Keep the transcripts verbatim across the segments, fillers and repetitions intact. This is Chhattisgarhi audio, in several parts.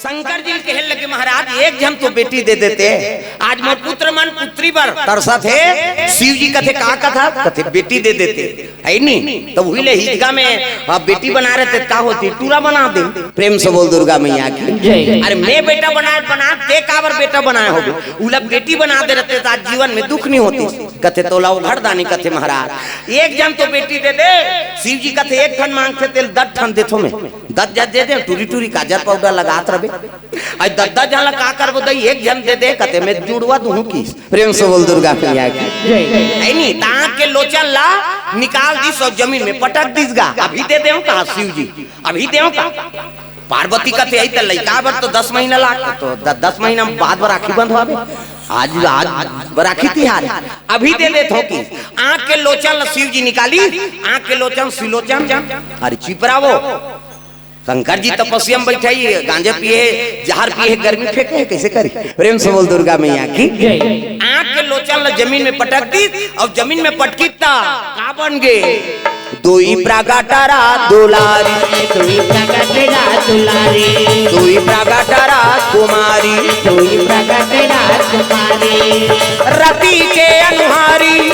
शंकर जी ल कहे लगे, महाराज, एक झन तो बेटी दे देते, आज मोर पुत्र मन पुत्री बर तरसत हे। शिव जी कथे, का कथा? कथे, बेटी दे देते, हे नी? त उही ले हिजगा में, आ, बेटी बना रहते त का होती, टूरा बना दे। प्रेम से बोल दुर्गा मैया की जय। अरे, मैं बेटा बनाए, बना दे, काबर बेटा बनाए होबे? उला बेटी बना दे रहते त आज जीवन में दुख नहीं होती। कथे, तोला ओघर दानी, कथे, महाराज, एक झन तो बेटी दे दे। शिव जी कथे, एक ठन मांगथे, तेल दस ठन देथो मैं। दस झन दे दे, टूरी टूरी काजर पाउडर लगात रबे। अई दस दस झन ला का करबो दई, एक झन दे दे, कथे, मैं जुड़वा दूहूं की। प्रेम से बोल दुर्गा मैया की। जय। हे नी, त आंख के लोचन ला निकाल दिस अउ जमीन में पटक दिस गा। अभी दे देहूं का शिव जी, अभी देहूं का? पार्वती कथे, अई त लइका बर तो दस महीना लाग, तो द-, दस महीना बाद बर राखी बंधवाबे। आज, आज राखी तिहार, अभी दे देत हो कि। आंख के लोचन ल शिव जी निकाली, आंख के लोचन, सिलोचन, अरे चिपरावो। शंकर जी तपस्या में बैठे ही, गांजा पिए हे, जहर पिए हे, गर्मी फेंके हे, कैसे करी? प्रेम से बोल दुर्गा मैया की। जय। आंख के लोचन ल जमीन में पटक दी, अउ जमीन में पटकी त का बन गे? दुई प्रगट राजकुमारी। दुई प्रगट राजकुमारी। दुई प्रगट राजकुमारी। दुई प्रगट राजकुमारी। रति के अनुहारी।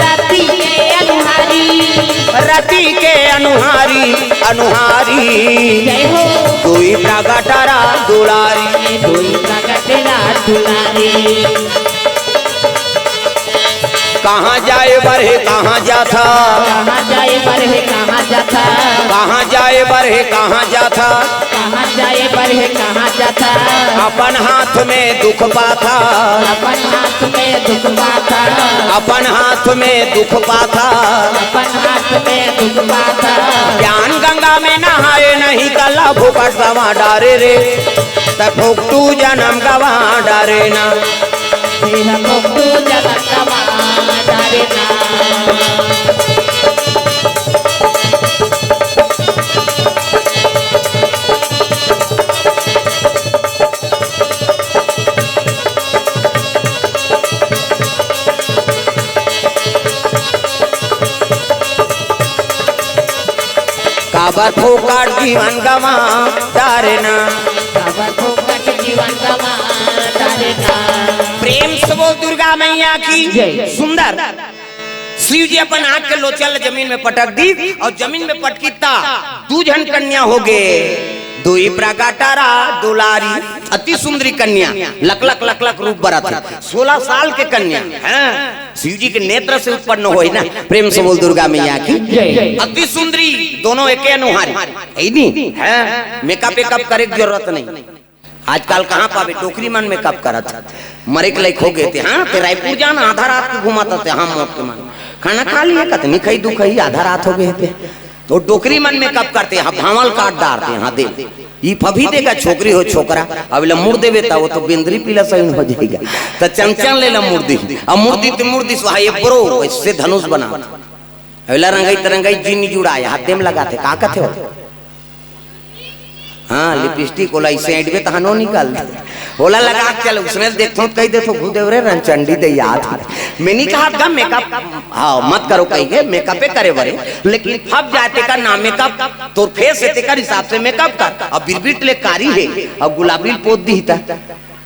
रति के अनुहारी। रति के अनुहारी, अनुहारी। जय हो। दुई प्रगट राजकुमारी। दुई प्रगट राजकुमारी। कहाँ जाए बर हे, कहाँ जाथा? कहाँ जाए बर हे, कहाँ जाथा? कहाँ जाए बर हे, कहाँ जाथा? कहाँ जाए बर हे, कहाँ जाथा? अपन हाथ में दुख पाथा। अपन हाथ में दुख पाथा। अपन हाथ में दुख पाथा। अपन हाथ में दुख पाथा। ज्ञान गंगा में नहाए नहीं कला भोकट गवा डारे रे। त फोकटू जनम गवा डारे ना। तेरा फोकटू जनम गवा डारे ना। काबर फोकट जीवन गवा डारे ना। काबर फोकट जीवन गवा डारे ना। प्रेम से बोल दुर्गा मैया की जय। सुंदर। शिव जी अपन आंख के लोचन ल जमीन में पटक दी अउ जमीन में पटकी त दू झन कन्या हो गे। दुई प्रगट राजकुमारी, अति सुंदरी कन्या, लकलक लकलक रूप बरत हे, सोलह साल के कन्या, हाँ, शिव जी के नेत्र से उत्पन्न होय ना। प्रेम से बोल दुर्गा मैया की जय। अति सुंदरी, दोनों एके अनुहारी, हे नी? हाँ, मेकअप वेकअप करे के जरूरत नहीं। आजकल कहाँ पाबे, डोकरी मन मेकअप करत हे। मरे के लायक हो गे ते, हाँ, ते रायपुर जाना, आधा रात के घूमत हे, हाँ, मोट के मन। खाना खा लिहे, कतनी खई, दू खई, आधा रात हो गे ते। तो डोकरी मन मेकअप करथे, हाँ, भांवल काट डारथे, हाँ, दे। ई फभी देगा, छोकरी हो छोकरा, अब ले मुड़ देबे त वो तो बेंदरी पीला सही हो जाएगा। त चंचल ले ला मुड़ दी, अब मुड़ दी त मुड़ दी, सुहा ये ब्रो, ऐसे धनुष बना। अबला रंगई त रंगई जिन जुड़ाए, हाथ देम लगाथे, का कथे हो? हाँ, लिपस्टिक ओला इसे ऐंठबे तहानो निकल दे। ओला लगा के चल, उसने देखथो त कहि देथो, "गुदेव रे, रंचंडी दे याद।" मैं नहीं कहा था मेकअप, हाँ, मत करो कहि के, मेकअपे करे बरे, लेकिन फब जाए तेकर नाम मेकअप, तोर फेस हे तेकर हिसाब से मेकअप कर। अब बिरबिट ले कारी हे, अब गुलाबी पोत दी था।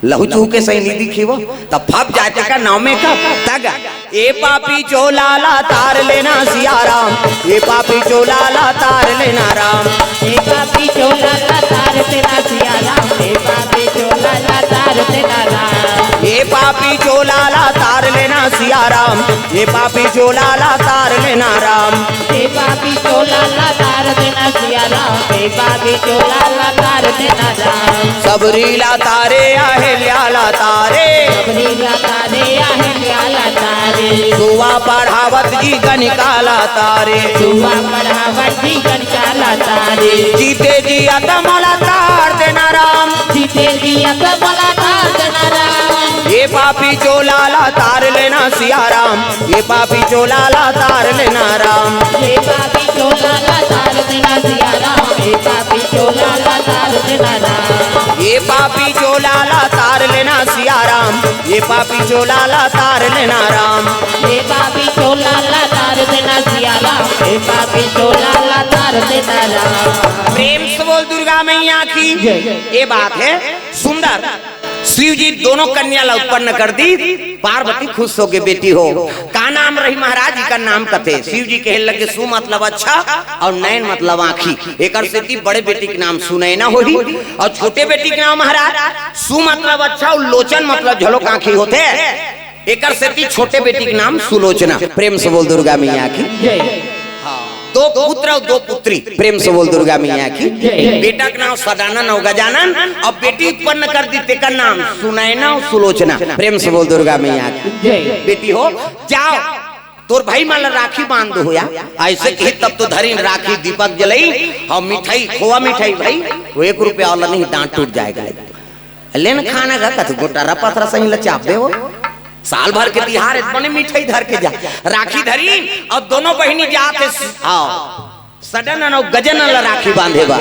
लहू चूहू के सही नहीं दिखी वो, तब फब जाए तेकर नाम मेकअप। तग ए पापी चोला ला तार लेना सिया राम, ए पापी चोला ला तार लेना राम। ए पापी चोला ला तार देना सिया राम, ए पापी चोला ला तार देना राम। ए पापी चोला ला तार लेना सिया राम, ए पापी चोला ला तार लेना राम। ए पापी चोला ला तार देना सिया राम, ए पापी चोला ला तार देना राम। सबरी ला तारे, अहिल्या ला तारे। सबरी ला तारे, अहिल्या ला तारे। सुवा पढ़ावत जी गणिका ला तारे। सुवा पढ़ावत जी गणिका ला तारे। जीते जी अतमला तार देना राम। जीते जी अतमला तार देना राम। ए पापी चोला ला तार लेना सिया राम। ए पापी चोला ला तार लेना राम। ए पापी चोला ला तार देना सिया राम। ए पापी चोला ला तार देना राम। ए पापी चोला ला तार लेना सिया राम। ए पापी चोला ला तार लेना राम। ए पापी चोला ला तार देना सिया राम। ए पापी चोला ला तार देना राम। प्रेम से बोल दुर्गा मैया की। जय। ये बात है सुंदर। शिव जी दोनों कन्या ला उत्पन्न कर दी। पार्वती खुश होके, बेटी हो, का नाम रही महाराज? इकर नाम कथे। शिव जी कहे लगे, सु मतलब अच्छा और नैन मतलब आँखी। एकर सेती बड़े बेटी के नाम सुनैना होही और छोटे बेटी के नाम महाराज सु मतलब अच्छा और लोचन मतलब झलोक आँखी होथे। एकर सेती छोटे बेटी के नाम सुलोचना। प्रेम से बोल दुर्गा मैया की। जय। हाँ, दो पुत्र और दो पुत्री। प्रेम से बोल दुर्गा मैया की। जय। बेटा के नाम सदानंद और गजानन और बेटी उत्पन्न कर दी, तेकर नाम सुनैना और सुलोचना। प्रेम से बोल दुर्गा मैया की। जय। बेटी हो, जाओ, तोर भाई मन ला राखी बांध दो हो या। ऐसे कही तब तो धरिन राखी, दीपक जलई, हम मिठाई, खोआ मिठाई भाई, वो एक रुपया वाला नहीं, दांत टूट जाएगा। लेन खाना का कथी गोटारा पथरा सही ल चाप दे वो। साल भर के तिहार है, बने मिठाई धर के जा। राखी धरी और दोनों बहिनी जात हे, आओ, सडन अउ गजन ल राखी बांधे बा।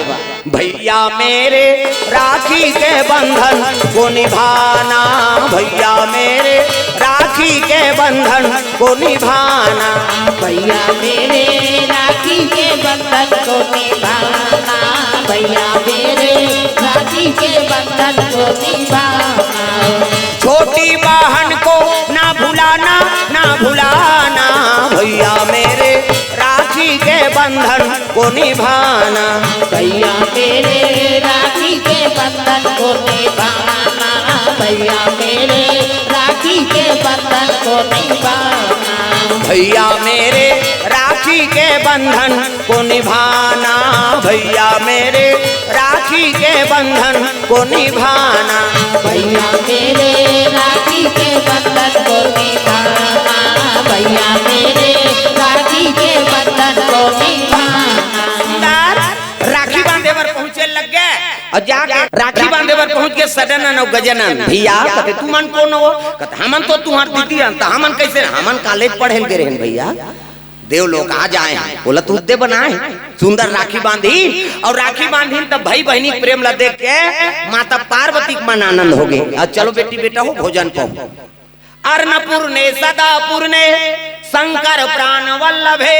भैया मेरे राखी के बंधन को निभाना, भैया मेरे राखी के बंधन को निभाना। भैया मेरे राखी के बंधन को निभाना, भैया मेरे राखी के बंधन को निभाना। छोटी बहन को ना भुलाना, ना भुलाना, भैया मेरे राखी के बंधन को निभाना। भैया मेरे राखी के बंधन को निभाना, भैया मेरे राखी के बंधन को निभाना। भैया मेरे राखी के बंधन को निभाना, भैया मेरे राखी के बंधन को निभाना। भैया मेरे राखी के बंधन को निभाना, भैया मेरे राखी के बंधन को निभाना। राखी बांधे बर पहुंचे लग गे और जाके राखी बांधे बर पहुंच गे सडन अउ गजनन। भैया, कथे, "तुमन कोन हो?" कथे, "हमन तो तुंहर दीदी हन।" "त हमन कइसे? हमन कॉलेज पढ़े ल गे रहेन भैया।" देव लोग आ जाए हैं, बोला तू दे बनाए। सुंदर राखी बांधी और राखी बांधी तब भाई बहनी के प्रेम ला देख के माता पार्वती के मन आनंद हो गे। और चलो बेटी बेटा हो भोजन पाओ। अन्नपूर्णे सदापूर्णे शंकर प्राण वल्लभे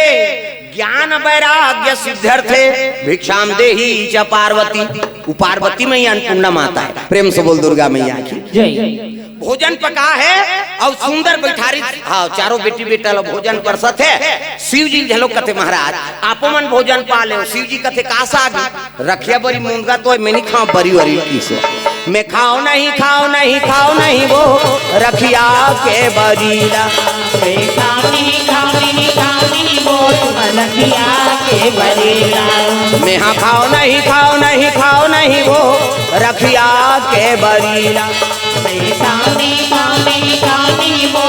ज्ञान वैराग्य सिद्ध्यर्थे भिक्षाम देही च पार्वती। वो पार्वती मैया अन्नपूर्णा माता है। प्रेम से बोल दुर्गा मैया की। जय। भोजन पका है और सुंदर बैठारी, हाँ, चारों बेटी बेटा ला भोजन परसत है। शिव जी घलो कथे, "महाराज, आपो मन भोजन पा ले।" शिव जी कथे, "का साग?" "रखिया बरी मुनगा तो मैं नहीं खाओ बरी वरी किसे।" "मैं खाओ नहीं, खाओ नहीं, खाओ नहीं वो रखिया के बरी ला।" "मैं खाओ नहीं, खाओ नहीं, खाओ नहीं वो रखिया के बरी ला।" "मैं हाँ खाओ नहीं, खाओ नहीं, खाओ नहीं वो रखिया के बरी ला।" "मैं खाओ नहीं, खाओ नहीं, खाओ नहीं वो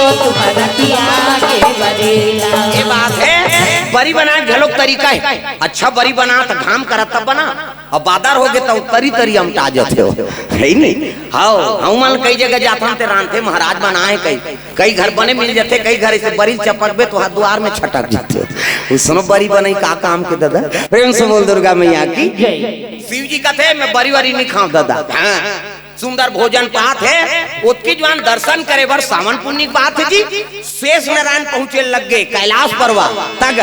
रखिया के बरी ला।" ये बात है, बरी बनाए घलोक तरीका है। अच्छा बरी बना त घाम करत तब बना, अब बादर हो गे त तरी तरी अमटा जथे हो, है नहीं? हाँ, हम मन कई जगह जाथन ते रांधथे महाराज बनाए कई, कई घर बने मिल जथे, कई घर ऐसे बरी चपकबे तो हाथ दुआर में छटक जथे। उसनो बरी बनई का काम के दादा। प्रेम से बोल दुर्गा मैया की। जय। शिव जी कथे, "मैं बरी वरी नहीं खाऊं दादा।" हाँ, सुंदर भोजन पात है, ओतकी जुवार दर्शन करे बर सावन पुन्नी के बात है जी। शेष नारायण पहुंचे लग गे कैलाश पर्वत तक।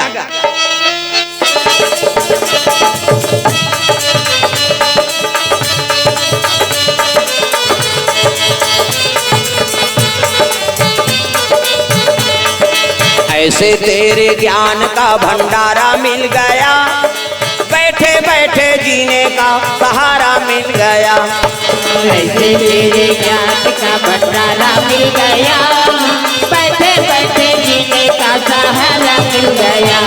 ऐसे तेरे ज्ञान का भंडारा मिल गया, बैठे बैठे जीने का सहारा मिल गया। ऐसे तेरे ज्ञान का भंडारा मिल गया, बैठे बैठे जीने का सहारा मिल गया।